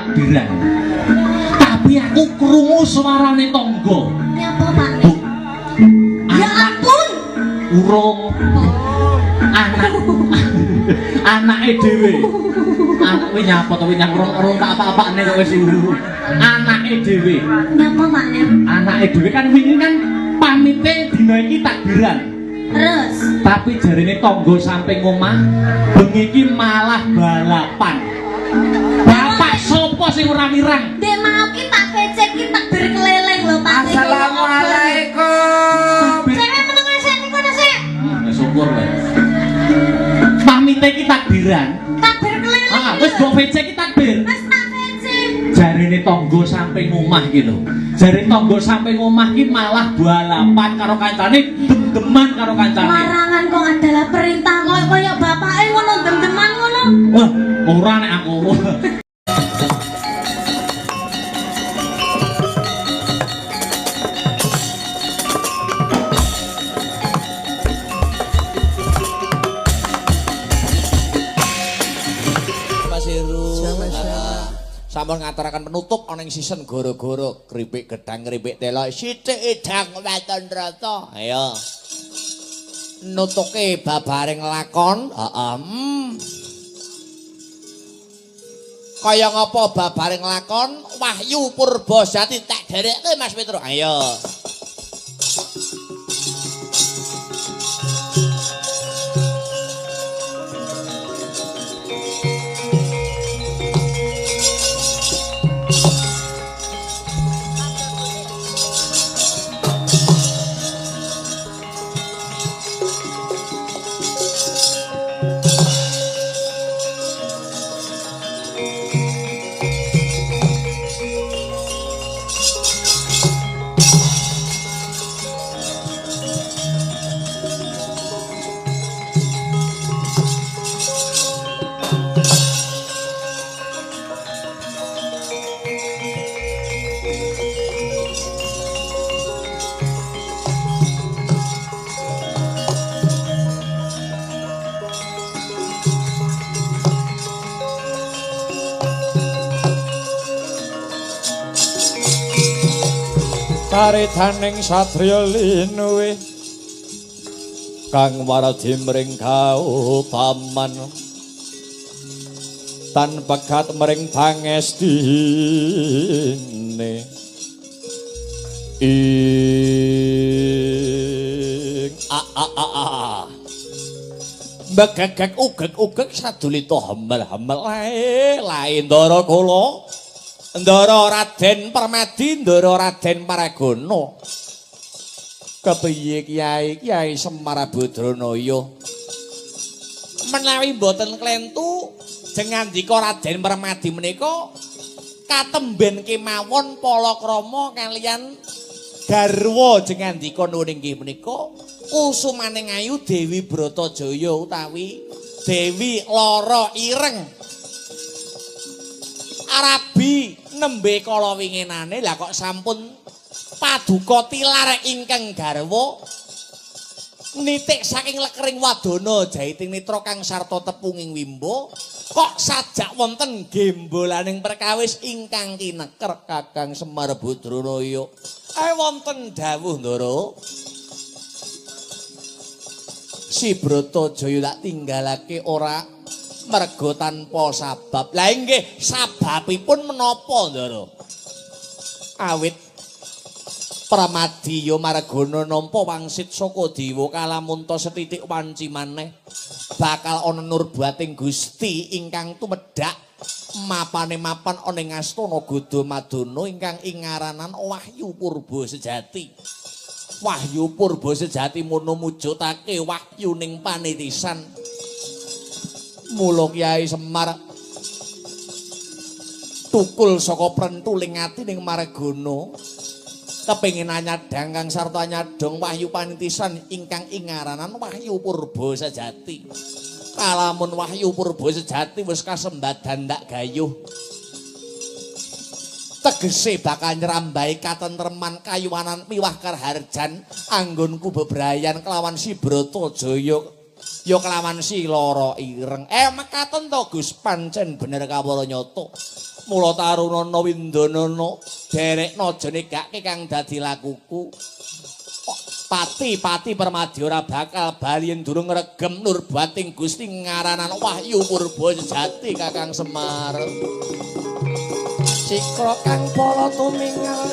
takbiran. Tapi aku krungu suarane tangga. Nyapa, Pak? Bu, Ya ampun. Urung anak anake dhewe. Anak kuwi nyapa to kuwi nyang urung tak apa-apane kok wis anake dhewe. Nyapa, Pak? Anake dhewe kan wingi kan pamite dina iki takbiran. Terus Tapi jarene tangga samping omah bengi iki malah balapan. Bapak sapa sing ora mireng? Dek mau ki tak VC ki takbir keliling lho, Pak. Assalamualaikum. Cewek meneng sik niku sik. Syukur wae. Pamite iki takbiran. Takbir keliling. Ah, wis mbok VC ki takbir. Wis tak VC. Jarene tangga samping omah iki lho. Jarene tangga samping omah ki malah balapan karo kancane, dem-deman karo kancane. Larangan kok adalah perintah kok kaya bapake ngono dem-deman ngono. Wah, ora nek aku. Mas Heru. Sampun ngaturaken penutup ana ing season goro-goro kripik gedang kripik telo sithik edang waton rata. Ayo. Nutuke babaring lakon, heeh. Kaya ngapa babaring lakon Wahyu Purbasati tak derekke Mas Petro. Ayo. Taritaning satriya linuwe kang waradi mring kautaman tan pegat mring pangestine ing a a a a begegek ugek-ugek sadulita hemel-hemel lae lae ndara kula. Ndara Raden Permadi, Ndara Raden Paragana. Kepiye Kyai, Kyai Semar Badranaya? Menawi mboten klentu, jengandika Raden Permadi menika katemben kemawon palakrama kaliyan garwa jengandika nuwun inggih menika kusumaning ayu Dewi Bratajaya utawi Dewi Lara Ireng. Arabi nembe kala winginane lah kok sampun paduka tilar ingkang garwa nitik saking lekering wadana jaiting nitra kang sarta tepunging wimbo kok sajak wonten gembolaning perkawis ingkang kineker Kakang Semar Badranaya. Wonten dawuh Ndara. Si Bratajaya tak tinggalake ora merga tanpa sabab. Lah inggih sababipun menapa Ndara? Awit Pramadya Margana nampa wangsit saka dewa kalamunta sethithik wanci maneh bakal ana nurbating Gusti ingkang tumedhak mapane mapan ana ing astana Gadamadana ingkang ingaranan Wahyu Purba Sejati. Wahyu Purba Sejati mono mujudake wahyu ning panitisan. Mula Kyai Semar tukul saka prentuling ati ning Margana kepengin nyadang kang sarta nyadong wahyu panitisan ingkang ingaranan Wahyu Purba Sejati. Kalamun Wahyu Purba Sejati wis kasembadan ndak gayuh tegese bakal nyrambahi katentreman kayuwanan miwah karharjan anggonku bebrayan kelawan si Bratajaya ya kelawan si Lara Ireng. Mekaten to Gus, pancen bener kawula nyata. Mula tarunana windanana derekna aja negake kang dadi lakuku. Pati-pati Permadi ora bakal bali yen durung ngregem nurbating Gusti ngaranan Wahyu Purba Sejati Kakang Semar. Cikra kang pala tumingal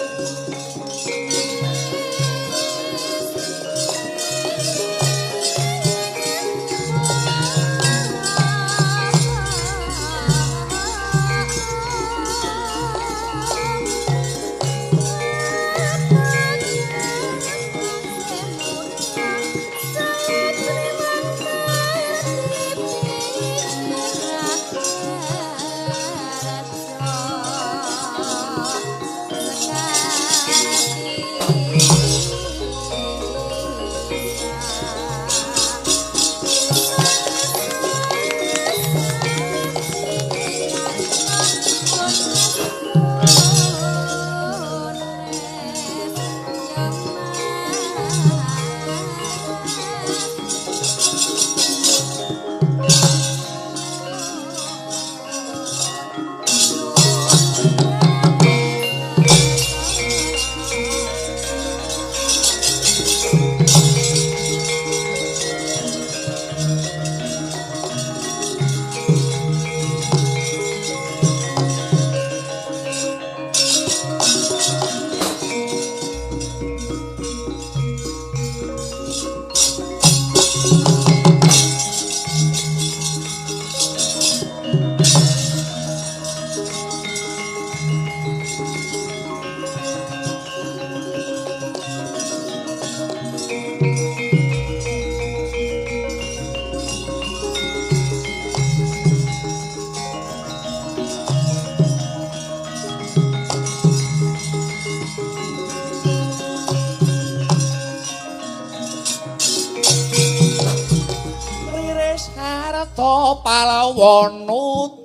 palawanuting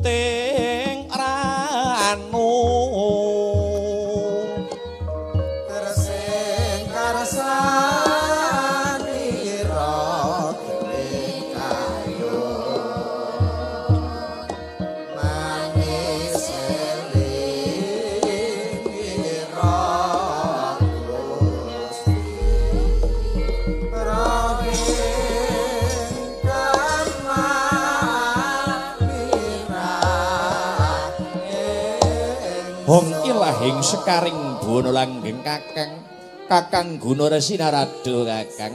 ranu Tersing karsanira gering kayu manis elingira Gusti Hong ilahing sekaring buwana langgeng Kakang Kakang Guna Resi Narada Kakang.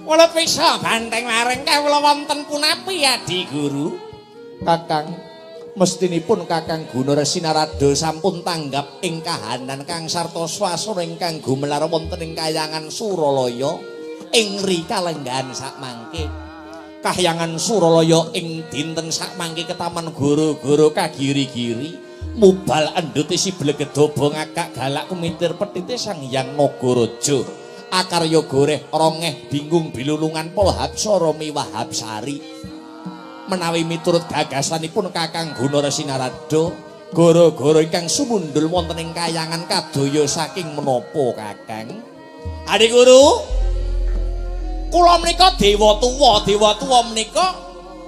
Kula pisa banteng lareng kawula wonten punapi Adi Guru. Kakang mestinipun Kakang Guna Resi Narada sampun tanggap ing kahanan kang sarta swasana ingkang gumelar wonten ing kayangan Suralaya ing rikalenggahan sakmangke. Kahyangan Suralaya ing dinten sakmangke ketaman goro-goro kagiri-giri mubal endhute si blegedaba ngakak galak kumitir petite Sang Hyang Nagaraja. Akarya goreh rongeh bingung bilulungan pala hapsara miwah hapsari. Menawi miturut gagasanipun Kakang Guna Resi Narada, goro-goro ingkang sumundul wonten ing kayangan kadaya saking menapa Kakang? Adi Guru, kula menika dewa tuwa, dewa tuwa menika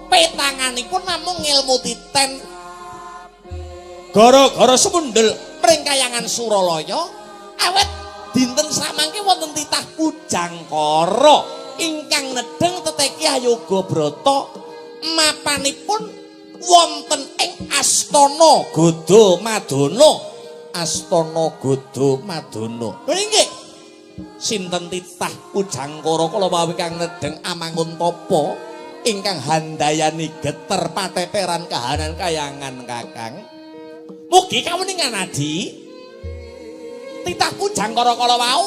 petanganipun namung ngilmu titen. Gara-gara sumundul mring kayangan Suralaya awet dinten samangke wonten titah Pujangkara ingkang nedheng teteki ayoga brata mapanipun wonten ing Astana Godo Madana. Astana Godo Madana. Lho inggih. Sinten titah Pujangkara kala wau ingkang nedheng amangun tapa ingkang handayani geter pateteran kahanan kayangan Kakang. Mugi kawuningan Adi. Titah Pujangkara kala wau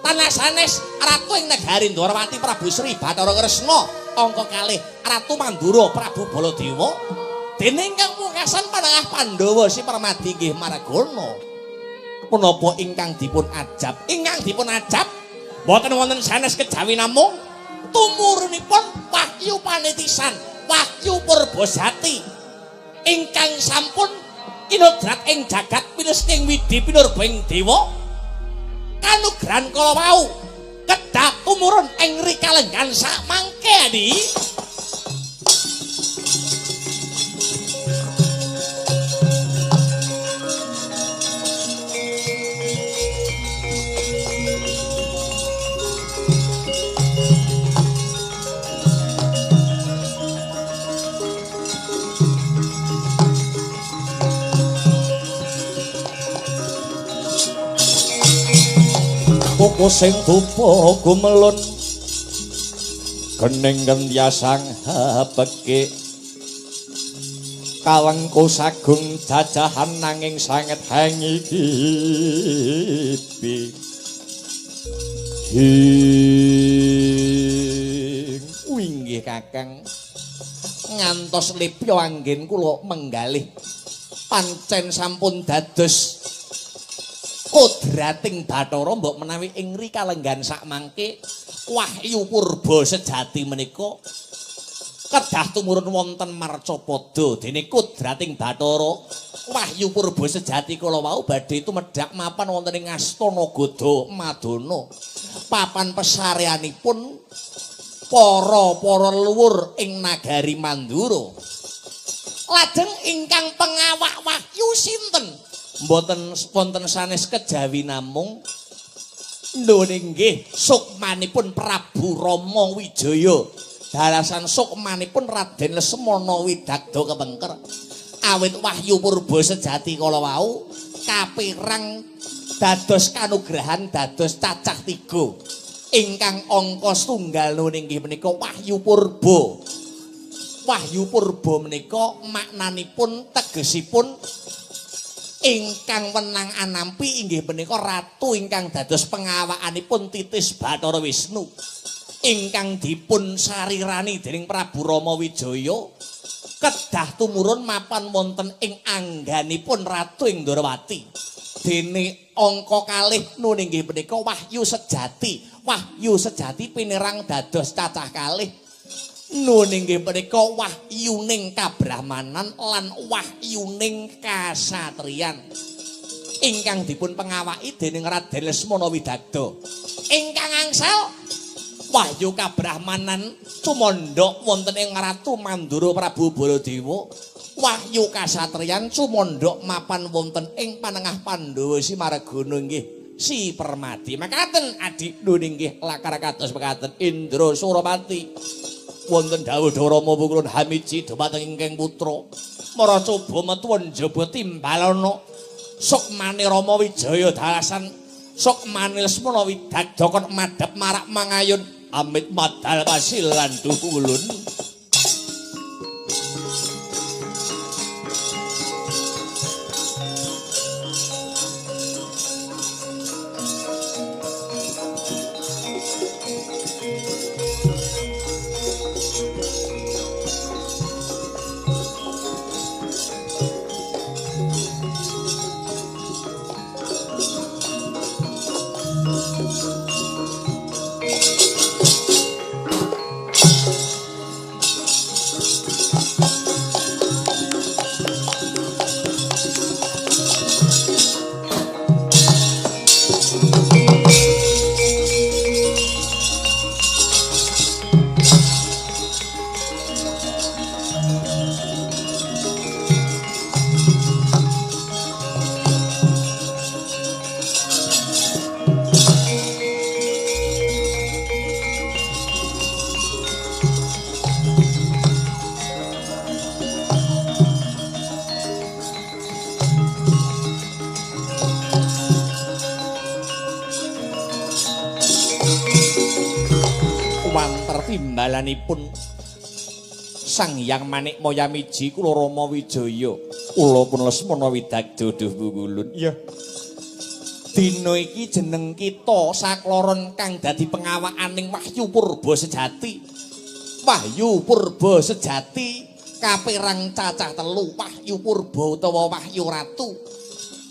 tanah sanes ratu ing negari Ndwarawati Prabu Sri Bathara Kresna angka kalih Ratu Mandura Prabu Baladewa dene ingkang pungkasan panengah Pandhawa Si Permadi inggih Margana. Punapa ingkang dipun ajab? Ingkang dipun ajab mboten wonten sanes kejawi namung tumurunipun wahyu panitisan, wahyu Purbasati ingkang sampun kinodrat ing jagat pinesking widhi pinurba ing dewa kanugrahan kala wau kedah tumurun ing rikalenggan sakmangke Adi. Kuku sing dupa gumelun gening gentyasang hapeke kalengku sagung jajahan nanging sanget hengi kipi hing winggih kakang ngantos lipya anggen kula menggalih pancen sampun dados kodrating Bathara mbok menawi ing rika lenggan sakmangke wahyu purba sejati menika kedah tumurun wonten marcapada dene kodrating Bathara wahyu purba sejati kala wau badhe tumedhak mapan wonten ing Astana Gada Madana papan pesareanipun para-para leluhur ing nagari Mandura. Lajeng ingkang pengawak wahyu sinten? Mboten wonten sanes kejawi namung nggih sukmanipun Prabu Rama Wijaya. Dalasan sukmanipun Raden Lesmana Widagda kepengker. Awit wahyu purba sejati kala wau kapirang dados kanugrahan dados cacah tiga. Ingkang angka setunggal inggih menika wahyu purba. Wahyu purba menika maknanipun tegesipun ingkang wenang anampi inggih menika ratu ingkang dados pengawakanipun titis Bathara Wisnu ingkang dipun sarirani dening Prabu Rama Wijaya kedah tumurun mapan wonten ing angganipun Ratu ing Ndorowati. Dene angka kalih nun inggih menika wahyu sejati. Wahyu sejati pinerang dados cacah kalih nun inggih menika wahyuning kabrahmanan lan wahyuning kasatriyan ingkang dipun pengawaki dening Raden Lesmana Widagda. Ingkang angsal wahyu kabrahmanan cumandhak wonten ing Ratu Mandura Prabu Baladewa. Wahyu kasatriyan cumandhak mapan wonten ing panengah Pandhawa Simargana inggih Si Permadi. Makaten adik nun inggih lakar kados mekaten Indra Surapati wonten dawuh Rama pukulun hamiji dumateng ingkang putra mara coba metu njaba timbalana sukmane Rama Wijaya dalasan sukmane Lesmana Widagda kon madhep marak mangayun amit madal pasilan duhulun. Timbalanipun Sang Hyang Manik Moyamiji kula Rama Wijaya kula pun Lesmana Widagda duh pungulun. Iya. Dina iki jeneng kita sakloron kang dadi pengawakaning wahyu purba sejati. Wahyu purba sejati kaperang cacah telu wahyu purba utawa wahyu ratu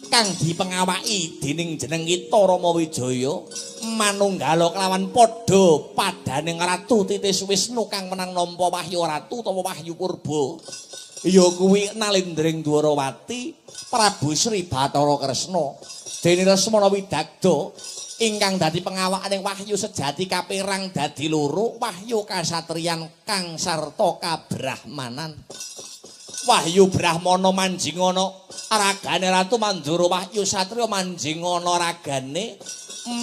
kang dipengawaki dening jeneng kita Rama Wijaya manunggala kelawan padha padaning Ratu Titis Wisnu kang menang nampa wahyu ratu utawa wahyu purba ya kuwi Nalindring Dwarawati Prabu Sri Bathara Kresna. Dene Lesmana Widagda ingkang dadi pengawakaning wahyu sejati kaperang dadi loro wahyu kasatriyan kang sarta kabrahmanan. Wahyu Brahmana manjingana ragane Ratu Mandura, wahyu satriya manjingana ragane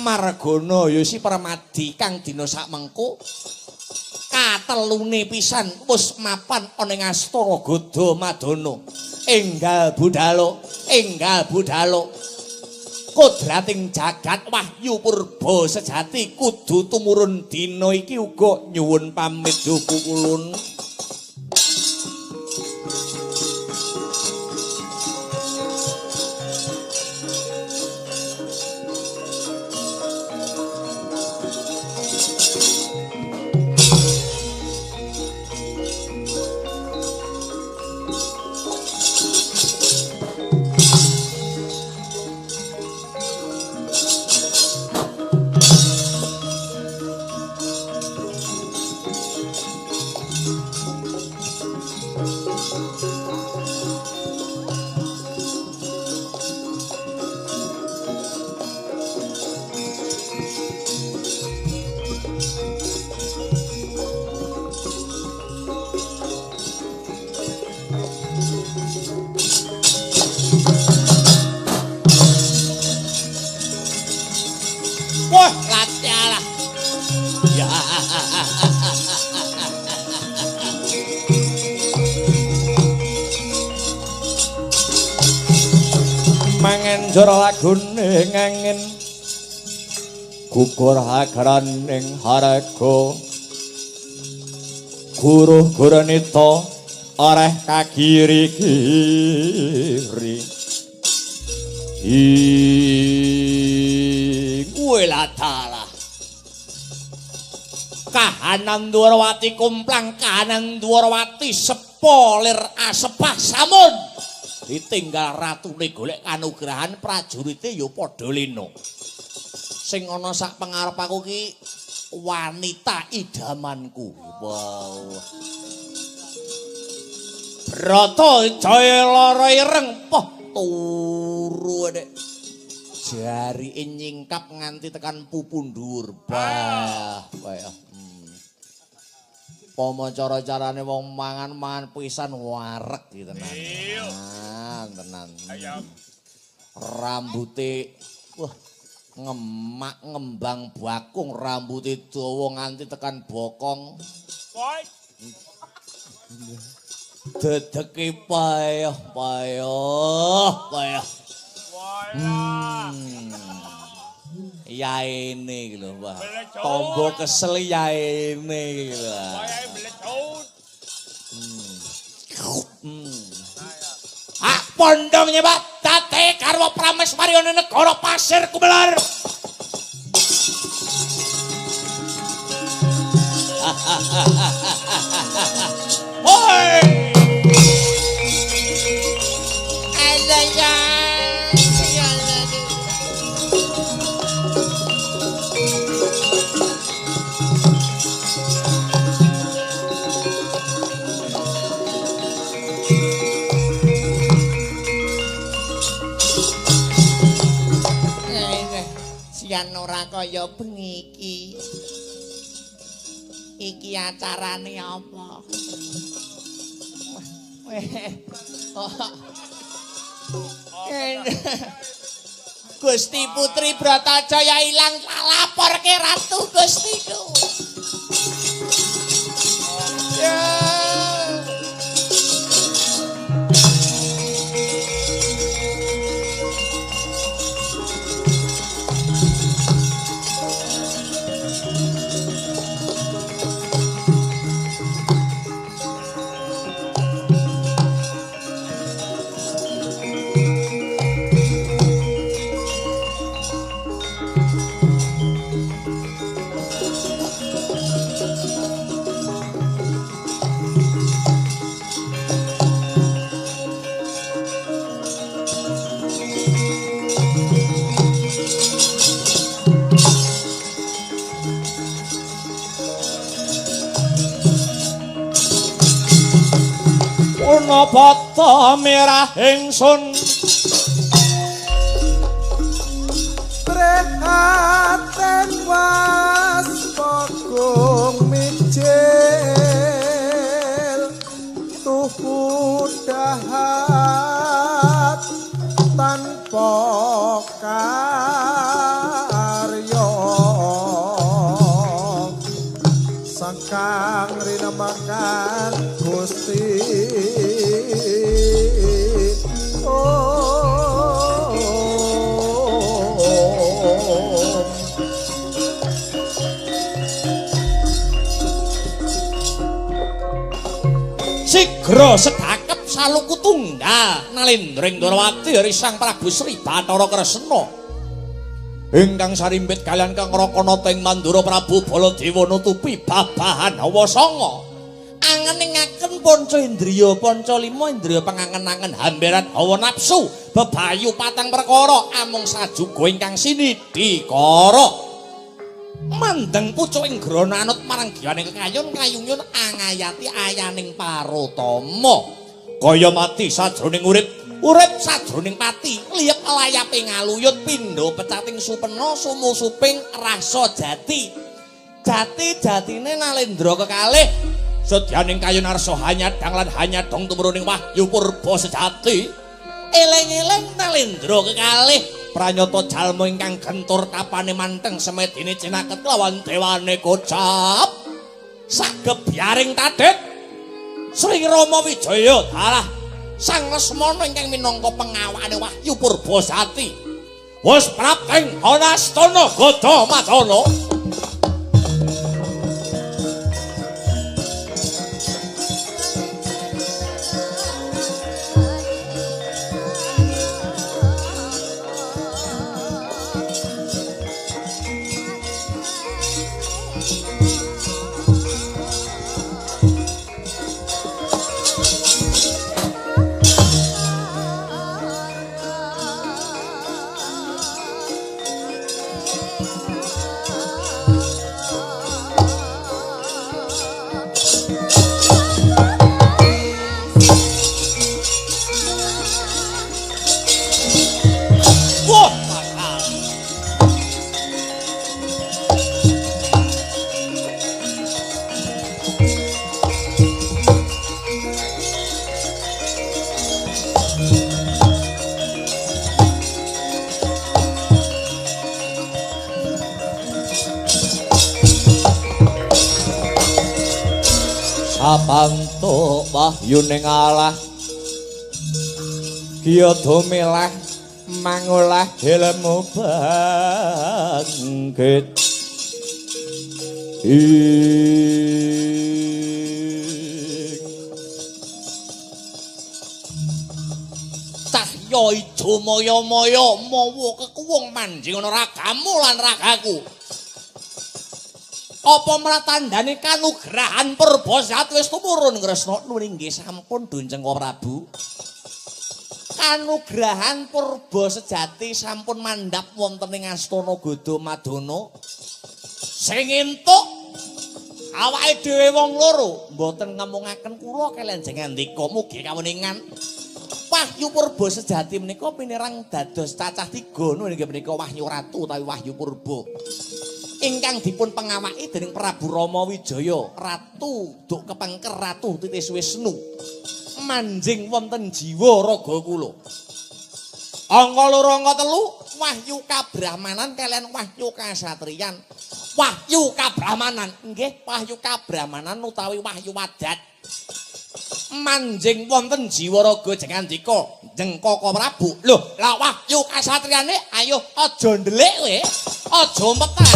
Margana ya Si Permadi kang dina sakmengko katelune pisan wis mapan ana ing Astana Gada Madana. Enggal budhalo, enggal budhalo. Kodrating jagat wahyu purba sejati kudu tumurun dina iki uga nyuwun pamit duku kulun. Wah, latialah. Ya. Mangan jara lagune ngangin gugur hagraning harga guru guranita areh kagiri-giri ing ladalah kahanan Dwarawati kumplang kahanan Dwarawati sepo lir asepah samun ditinggal ratune golek kanugrahan prajurite ya padha lena. Sing ana sak pengarep aku ki wanita idamanku. Wow. Brata Jaya lara ireng poh turu nek jarike nyingkap nganti tekan pupu dhuwur. Bah, kaya. Pomo cara-carane wong mangan-mangan pisan wareg iki tenan. Tenan. Rambute wah ngemak ngembang bakung, rambute dawa nganti tekan bokong. Dedeke payah payah payah. Yaene iki lho, Mbah. Tombo kesel yaene iki lho. Ah, pondong nyebat tate garwa Prameswari ana negara Pasir Gumelar. Hoi! Alaya. Sian ora kaya bengi iki. Iki acarane apa? Gusti Putri Bratajaya ilang, laporke ratu Gustiku. Ya. Bata merah ingsun prihatin was pogong mijil tuhu dahat tanpa karya sangkang rinemakan Gusti. Oh. Sigra sedakep saluku tunggal nalendra ing Dwarawati dari Sang Prabu Sri Bathara Kresna. Ingkang sarimbit kaliyan Kang Rakanata ing Mandura Prabu Baladewa nutupi babahan hawa sanga. Angeningaken panca indriya, panca lima indriya pangangen-angen hamberan hawa nafsu, bebayu patang perkara amung sajuga ingkang sinidhikara. Mandeng pucuk ing grana anut marang giyaning kekayun kayungyun angayati ayaning parutama. Kaya mati sajroning urip, urip sajroning pati, liyep layape ngaluyut pindha pecating supena sumusuping rasa jati. Jati-jatine nalendra kekalih sedyaning kayun arsa hanyadang lan hanyadong tumruning wahyu purba sejati. Eling-eling nalendra kekalih pranyata jalma ingkang gentur tapane manteng semedine cinaket lawan dewane kocap sagebyaring tadhit Sri Rama Wijaya dalah Sang Lesmana ingkang minangka pengawakane wahyu purba sejati wis prapteng ana astana Gada Madana. Sapantuk wahyuning Allah Kiyada milah mangolah ilmu bangkit ing cahya ijo maya-maya mawa kekuwung manjing ana ragamu lan ragaku. Apa mratandane kanugrahan purba sejati wis tumurun Kresna? Nuwun inggih sampun Dunjeng Prabu. Kanugrahan purba sejati sampun mandhap wonten ing astana Gada Madana. Sing entuk awake dhewe wong loro mboten ngemungaken kula kaliyan jengandika mugi kawuningan. Wahyu purba sejati menika pinirang dados cacah tiga nuwun inggih menika Wahyu Ratu utawi Wahyu Purba. Ingkang dipun pengawaki dening Prabu Rama Wijaya, Ratu Duk Kepengker Ratu Titis Wisnu. Manjing wonten jiwa raga kula. Angka loro angka telu wahyu kabrahmanan kaliyan wahyu kasatriyan. Wahyu kabrahmanan nggih wahyu kabrahmanan utawi wahyu wadat. Manjing wonten jiwa raga jengandika jengkaka Prabu. Lho, lah wahyu kasatriyane ayo aja ndelik kowe. Aja metah.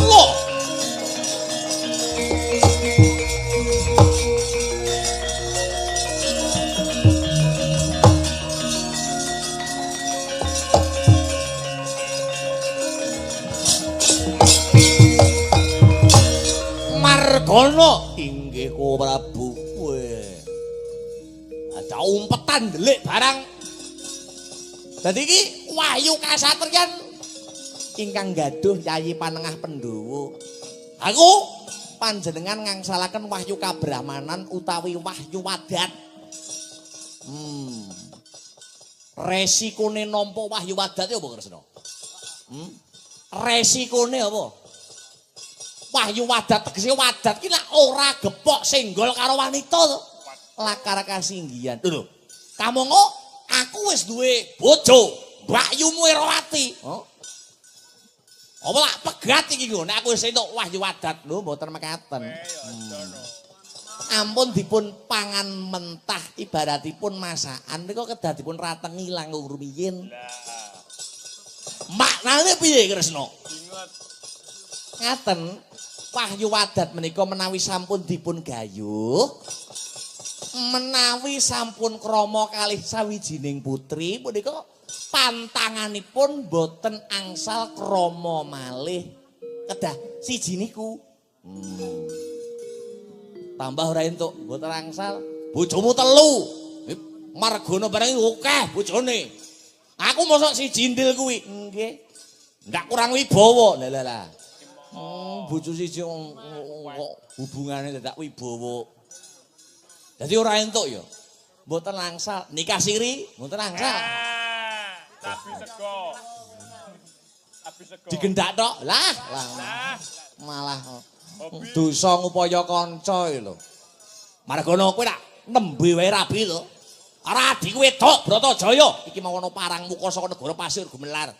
Loh. Margono inggih ku Prabu. Weh. Ada umpetan ndelik barang. Dadi iki wahyu kasatriyan ingkang gaduh Yayi Panengah Pandhawa. Aku panjenengan ngangsalaken wahyu kabrahmanan utawi wahyu wadat. Resikone nampa wahyu wadat apa Kresna? Resikone apa? Wahyu wadat tegese wadat ki nek ora gepok senggol karo wanita to. Lakar kasinggihan. Lho, kamangka aku wis duwe bojo, Mbakyumu Erawati. Oh. Apa lak pegat iki nggo nek aku wis entuk wahyu wadat. Lho mboten mekaten. Ampun dipun pangan mentah ibaratipun masakan nika kedah dipun ratengi langkung rumiyin. Maknane piye Kresna? Ngaten. Wahyu Wadat menika menawi sampun dipun gayuh, menawi sampun krama kalih sawijining putri punika pantanganipun boten angsal krama malih. Kedah siji niku. Tambah ora entuk, mboten angsal. Bojomu telu. Margono barang akeh bojone. Aku mosok siji ndil kuwi. Nggih. Ndak kurang wibawa. Lah lah lah. Bojo siji kok hubungane dadak wibawa. Dadi ora entuk ya. Mboten angsal nikah siri, mboten angsal. Tapi sego. Tapi sego. Digendak tok. Lah, lah. Malah dosa ngupaya kanca iki lho. Margono kowe tak nembe wae rabi lho. Ora adikku wedok Bratajaya. Iki mau ana parang muka saka negara Pasir Gumelar.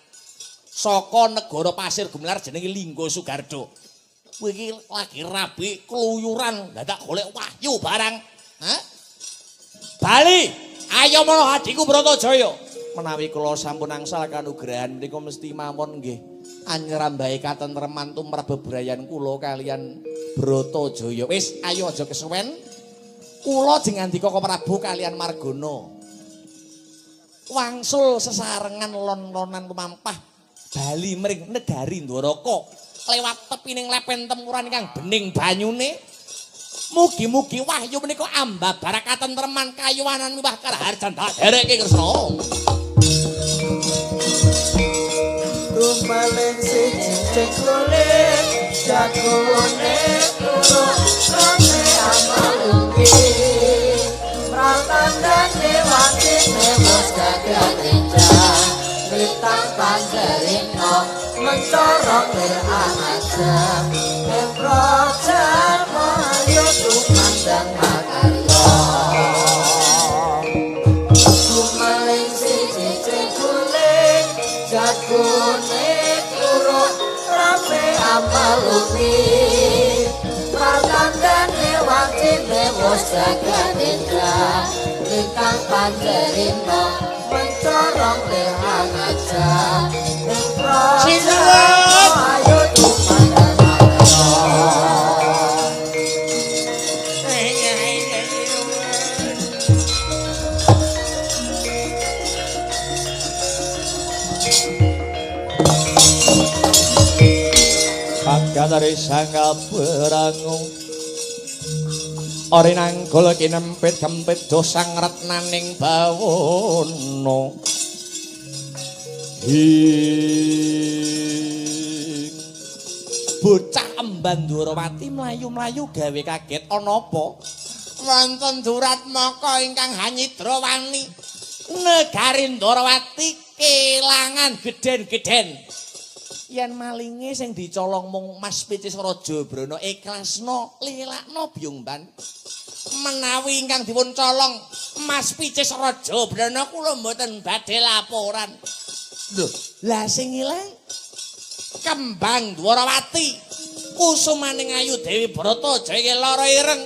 Saka negara Pasir Gumelar jenenge Lingga Sugardo. Kowe iki lagi rabi kluyuran dadak golek wahyu barang. Hah? Bali, ayo mono adikku Bratajaya. Menawi kula sampun angsal kanugrahan menika mesti mawon nggih anyrambahe katentreman tumrap bebrayan kula kalian Bratajaya. Wis, ayo aja kesuwen. Kula jeng ngandika Koko Prabu kalian Margono. Wangsul sesarengan lon-lonan lumampah bali mring negari Ndwaraka lewat tepining lepen temuran ingkang bening banyune. Mugi-mugi wahyu menika ambabar katentreman kayuwanan miwah karaharjan dadereke Kresna. Tumeling siji cekulit jagone turu rame amaluki pratandane watine wis gagah lincah lintang panjerino mencorong lir anajam ing praja mayo tumandang makarya. Tumeling siji cekulit jagone turu rame amaluni pratandane watine wis gagah lincah lintang panjerino mencorong lir anajam ing praja mayo tumandang makarya. Pagatari sangga berangu ori nanggul kinempit kempit dosang retnaning bawono. Hing bocah emban Dwarawati mlayu-mlayu gawe kaget ana apa? Wonten Duratmaka ingkang hanyidra wani negari Ndwarawati kelangan gedhen-gedhen. Yen malinge sing dicolong mung Mas Picis Raja Brana ikhlasno lilakno Biyung Ban. Menawi ingkang dipun colong Mas Picis Raja Brana kula mboten badhe laporan. Lho, lah sing ilang kembang Dwarawati kusumaning ayu Dewi Bratajaya lara ireng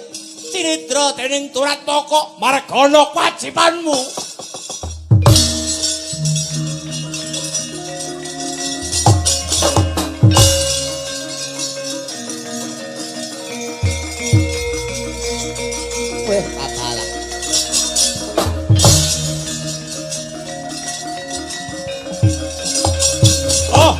cinidra dening Duratmaka margana kewajibanmu. Weh, apalah. Oh.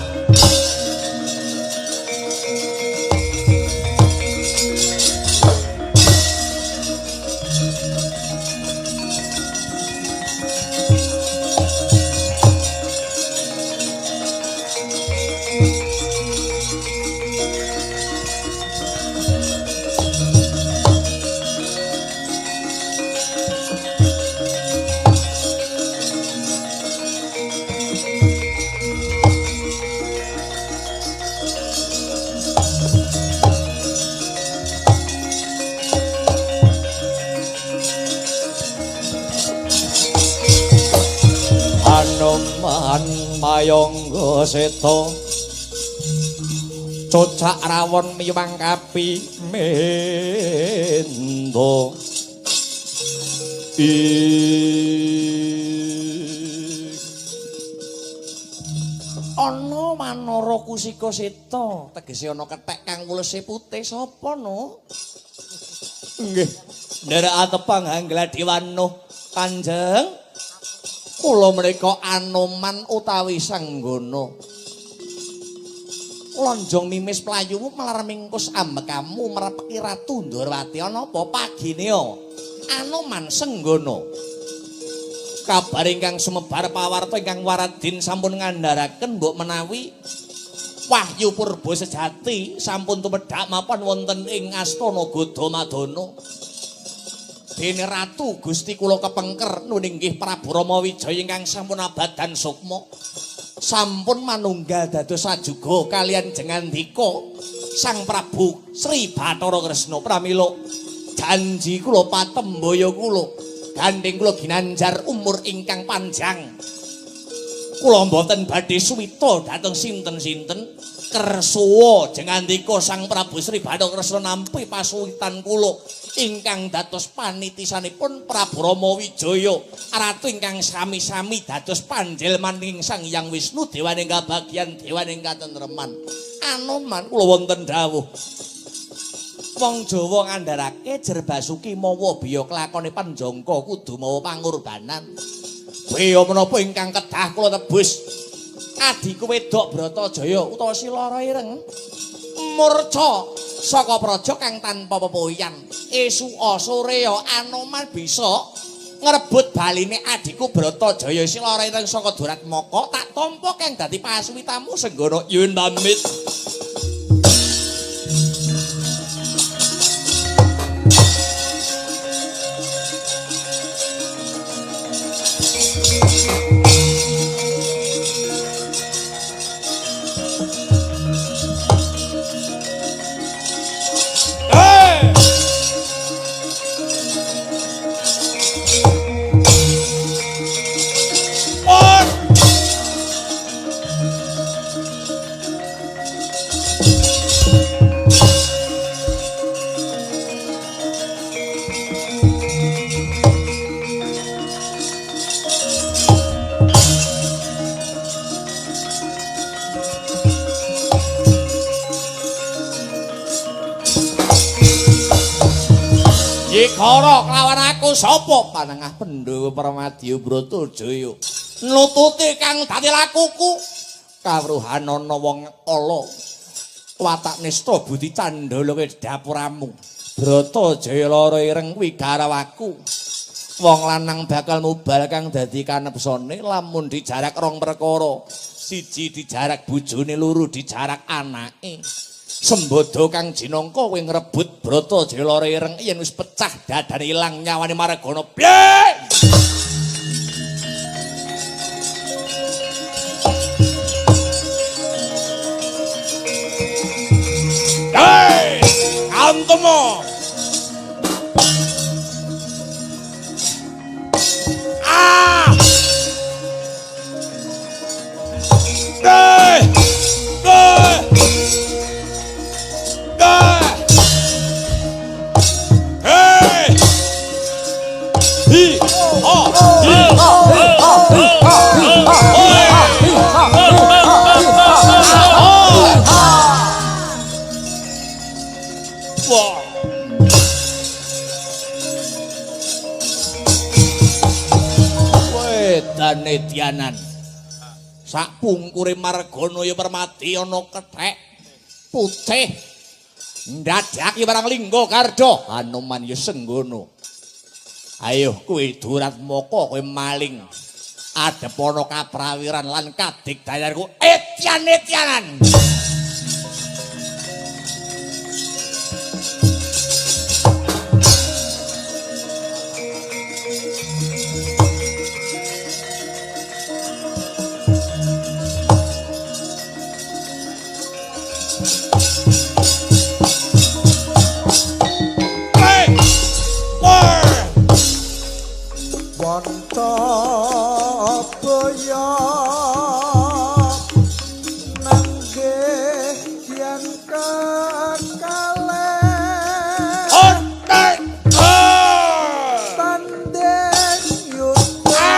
Anoman mayangga seta cocak rawon miwang kapi mendo ing ana Ana Wanara Kusika Seta, tegese ana kethek kang wulese putih sapa no? Nggih, ndherek atepang Hanggladiwano Kanjeng. Kula menika Anoman utawi Sanggana. Lonjong mimis playumu melar mingkus ambekamu merepeki Ratu Ndorowati ana apa pagine Anoman Senggana. Kabar ingkang sumebar pawarta ingkang waradin sampun ngandharaken mbok menawi wahyu purba sejati sampun tumedhak mapan wonten ing astana Gadamadana. Dene Ratu Gusti kula kepengker nuninggih Prabu Rama Wijaya ingkang sampun abadan sukma sampun manunggal dados sajuga kalian jengandika Sang Prabu Sri Bathara Kresna. Pramila janji kula patembaya kula gandeng kula ginanjar umur ingkang panjang. Kula mboten badhe suwita dhateng sinten-sinten. Kersuwa jengandika Sang Prabu Sri Bathara Kresna nampi pasuwitan kula ingkang dados panitisanipun Prabu Rama Wijaya, ratu ingkang sami-sami dados panjelmaning Sang Hyang Wisnu dewaning kabagyan dewaning katentreman. Anoman kula wonten dawuh. Wong Jawa ngandharake jer basuki mawa biya klakone panjangka kudu mawa pangorbanan. Biya menapa ingkang kedah kula tebus? Adhiku wedok Bratajaya utawa Silara Ireng murca saka praja kang tanpa pepoyan. Esuka soreya Anoman bisa ngrebut baline adhiku Bratajaya Silara Ireng saka Duratmaka tak tampa kang dadi pasuwitamu Senggana. Yun pamit. Yikara kelawan aku sapa panengah Pandhawa Pramadya Bratajaya nututi kang dadi lakuku kawruhanana wong ala watak nista budi candala kowe dapuramu Bratajaya lara ireng kuwi garawaku wong lanang bakal mubal kang dadi kanepsone lamun dijarak rong perkara siji dijarak bojone loro dijarak anake. Sembodo kang jinangka kowe ngrebut Bratajaya lara ireng yen wis pecah dadane ilang nyawane margana. Piye? Hei, antemo. Ah! Hei! Hei! Hi ho hi ho hi ho Wedane dianan. Sak pungkure Margana ya Permati ana kethek putih ndadaki marang Lingga Karda. Hanuman ya Senggana. Ayo kowe Duratmaka kowe maling. Adep ana kaprawiran lan kadigdayanku etyan-etyanan. Tandeng yuta.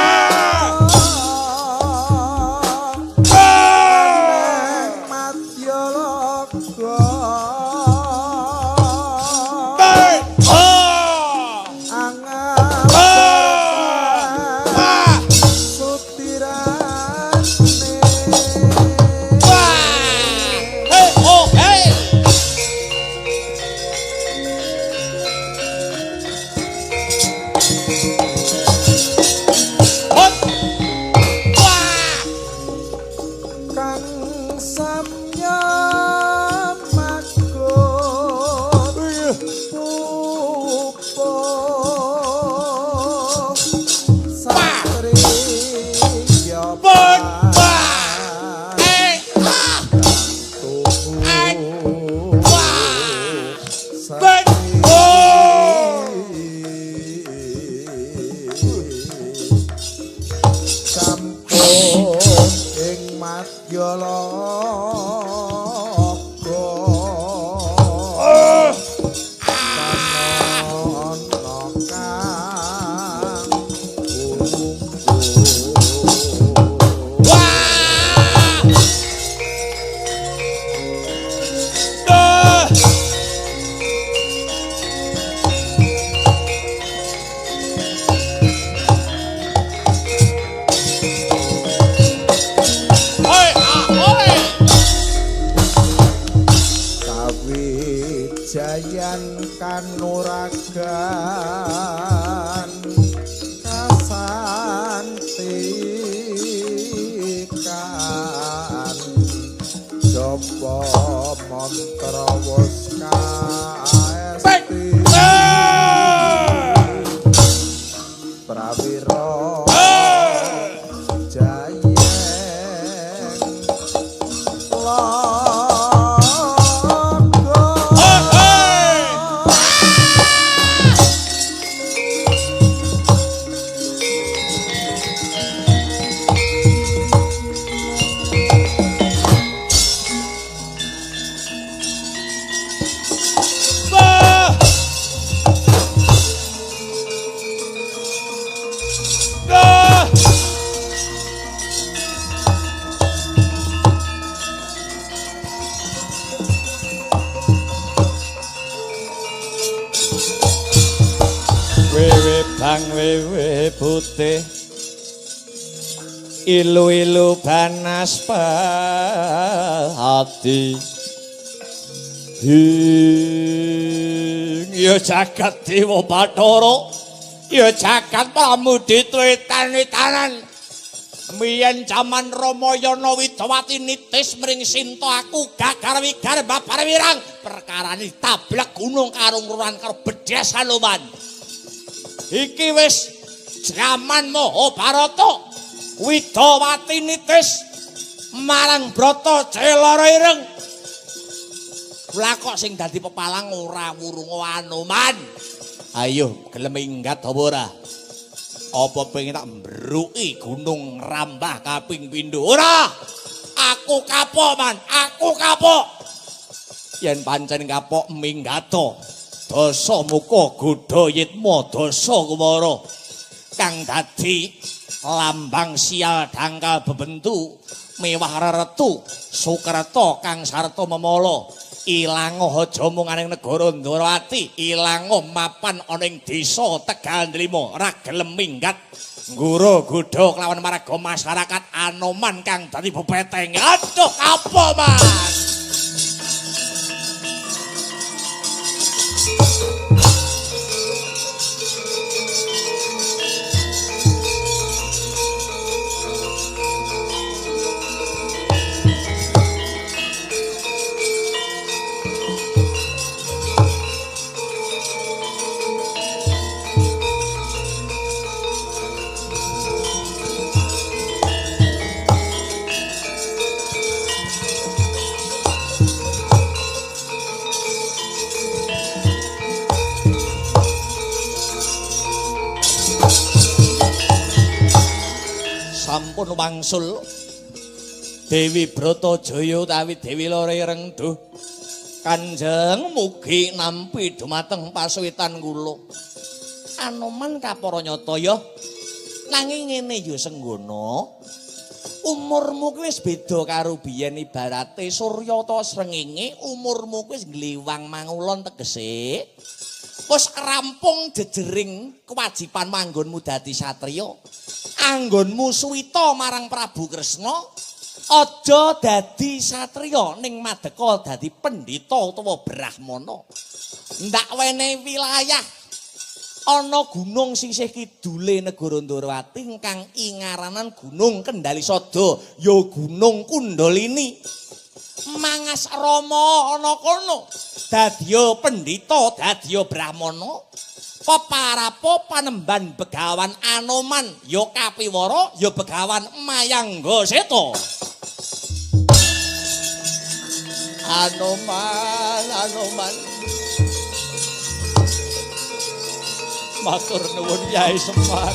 Prawira Jayeng Wewe bang wewe putih ilu-ilu banaspati hing ya jagat dewa bathara ya jagat pamudita etan-etanan miyen jaman Ramayana Widawati nitis mring Sinta aku gagar wigar babar wirang perkarane tablek gunung karo ngruran karo bedhes Hanuman. Iki wis jaman Mahabharata. Widawati nitis marang Brata Celara Ireng. Lah kok sing dadi pepalang ora wurunga Anoman. Ayo gelem minggat apa ora? Apa pengen tak mbruki gunung Rambah kaping pindho? Ora. Aku kapok, Man. Aku kapok. Yen pancen kapok minggato. Dasa muka godha yitma dasa kumara kang dadi lambang sial dangkal bebentu mewah reretu sukerta kang sarta memala ilango aja mung aning negara Ndrawati ilango mapan ana ing desa Tegal Delima ora gelem minggat nggura godha kelawan marga masyarakat Anoman kang dadi bepeteng. Aduh kapok, Mas. Sampun wangsul Dewi Bratajaya utawi Dewi Loro Ireng duh Kanjeng mugi nampi dumateng pasuwitan kula. Anoman kapara nyata ya. Nanging ngene ya Senggana, umurmu kuwi wis beda karo biyen ibarate surya utawa srengenge, umurmu kuwi wis ngliwang mangulon tegese wis rampung jejering kewajiban manggonmu dadi satriya. Anggonmu suwita marang Prabu Kresna, aja dadi satriya ning madeka dadi pendhita utawa brahmana. Ndak wenehi wilayah ana gunung sisih kidule negara Ndrawati ingkang ingaranan Gunung Kendalisada, ya Gunung Kundalini. Mangas Rama ana kono, dadiya pendhita, dadiya brahmana. Peparapa panemban Begawan Anoman ya kapiwara ya Begawan Mayangga Seta. Anoman, Anoman. Matur nuwun Yai Semar.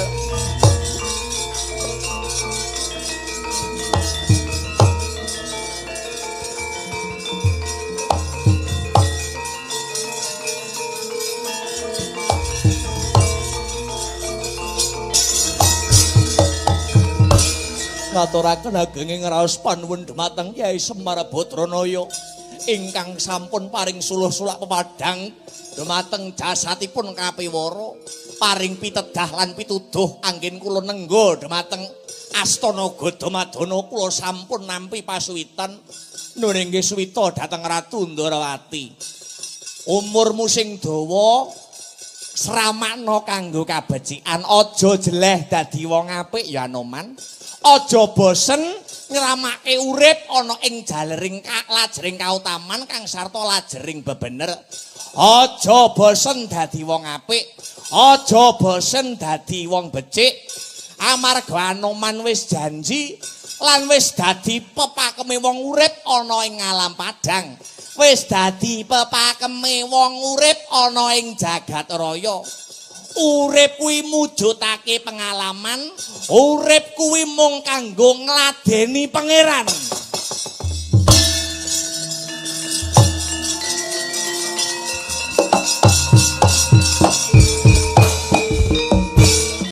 Ngaturaken agenging raos panuwun dhumateng Kyai Semar Badranaya ingkang sampun paring suluh-sulak pepadhang dhumateng jasatipun kapiwara, paring pitedah lan pituduh anggen kula nengga dhumateng Astana Gadamadana. Kula sampun nampi pasuwitan nun inggih suwita dhateng Ratu Ndrawati. Umurmu sing dawa sramakna kanggo kabecikan, aja jeleh dadi wong apik ya Anoman. Aja bosen ngramake urip ana ing jalering lajering kautaman kang sarta lajering bebener. Aja bosen dadi wong apik, Aja bosen dadi wong becik amarga Anoman wis janji lan wis dadi pepakeme wong urip ana ing alam padang. Wis dadi pepakeme wong urip ana ing jagat raya. Urip kuwi mujudake pengalaman, urip kuwi mung kanggo ngladeni pangeran.